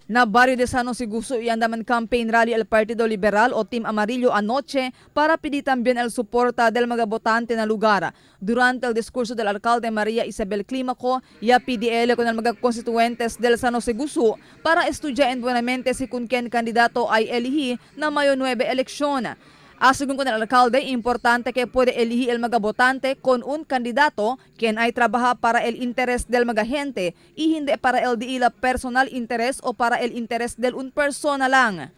Na barrio de San Jose Gusu y andaman campaign rally el Partido Liberal o Team Amarillo anoche para pedir también el soporte del mga votante na lugar. Durante el discurso del alcalde María Isabel Clímaco, ya PDL con el mga constituentes del San Jose Gusu para estudiar en buenamente si con quien candidato ay eligi na Mayo 9 eleksyon. Según con el alcalde, importante que puede elegir el mga votante con un candidato quien ay trabaja para el interés del mga gente y hindi para el diila personal interés o para el interés del un persona lang.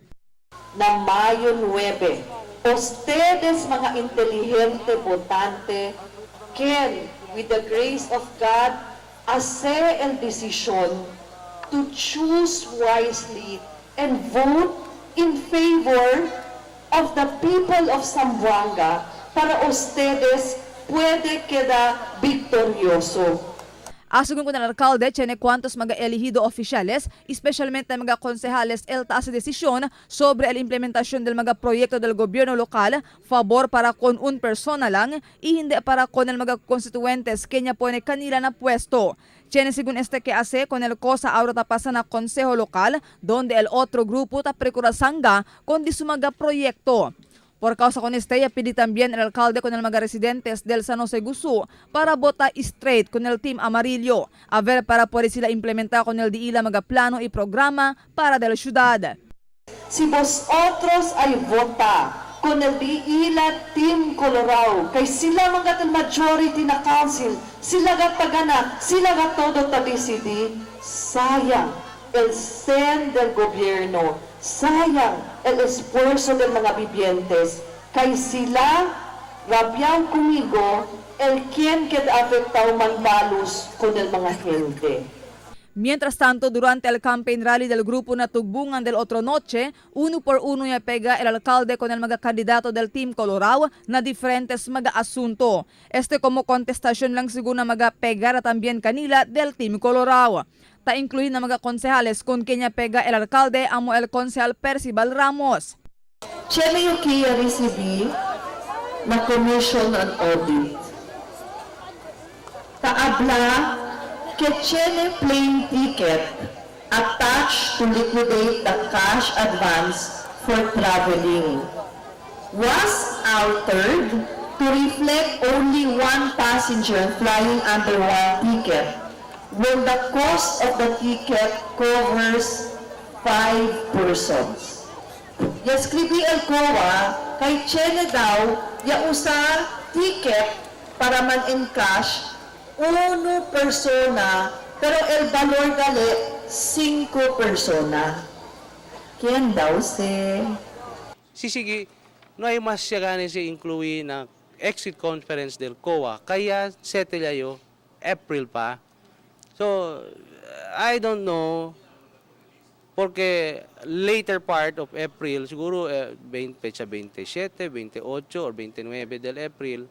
Na Mayo 9, ustedes, mga inteligente votante, can, with the grace of God, hacer el decision to choose wisely and vote in favor of the people of Zamboanga para ustedes puede quedar victorioso. Según con el alcalde, tiene cuantos mga elegido oficiales, especialmente mga konsehales, el taas de desisyon sobre la implementación del mga proyecto del gobierno local, favor para con un persona lang y hindi para con el mga constituentes que niya pone kanila na puesto. Tiene según este que hace con el cosa ahora ta pasa na consejo local, donde el otro grupo ta precura sangga con di su mga proyecto. Por causa con este, ya pidi también el alcalde con el mga residentes del San Jose Gusu para bota straight con el Team Amarillo, a ver para poder sila implementar con el diila mga plano y programa para de la ciudad. Si vosotros ay vota con el diila Team Colorado, kay sila mga el majority na council, sila gat tagana, sila gat todo ta DCD, sayang el sen del gobierno, sayang el esfuerzo del mga vivientes, kay sila, rabiaw conmigo, el quien queda afectado manbalus con el mga gente. Mientras tanto, durante el campaign rally del grupo na Tugbungan del otro noche, uno por uno ya pega el alcalde con el mga candidato del Team Colorado na diferentes mga asunto. Este como contestación lang siguro na mga pegara también kanila del Team Colorado. Ta incluir na mga konsehales con kenya pega el alcalde amo el konsehal Percival Ramos. Cheme yung kia receive na Commission on Audit. Taabla que tiene plane ticket attached to liquidate the cash advance for traveling was altered to reflect only one passenger flying under one ticket when the cost of the ticket covers five persons. Yascribi el COA kay tiene daw ya usa ticket para man in cash uno persona, pero el valor gali cinco persona. ¿Quién daw se? Si sige, no hay mas siya gani si incluir na exit conference del COA, kaya settle ayo April pa. So, I don't know, porque later part of April, siguro 20, fecha 27, 28 or 29 del April,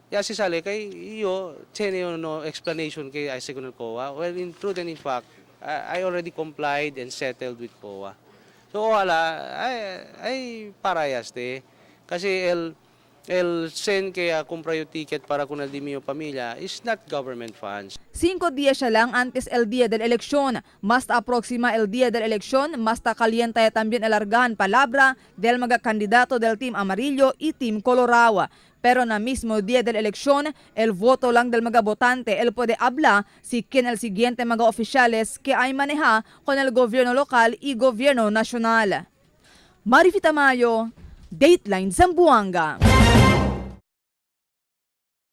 ya si sale kay iyo, tiene yo no explanation kay ay con el COA. Well, in truth and in fact, I already complied and settled with COA. So, ojalá, ay parayas te. Kasi el sen kaya kumpra yung ticket para kung el di mio pamilya is not government funds. 5 días siya lang antes el día de la elección. Más aproxima el día de la elección, más ta caliente también el argahan palabra del mga candidato del Team Amarillo y Team Colorado. Pero na mismo día de la elección, el voto lang del mga votante, él puede hablar si quién el siguiente mga oficiales que ay maneja con el gobierno local y gobierno nacional. Marifita Mayo, Dateline Zamboanga.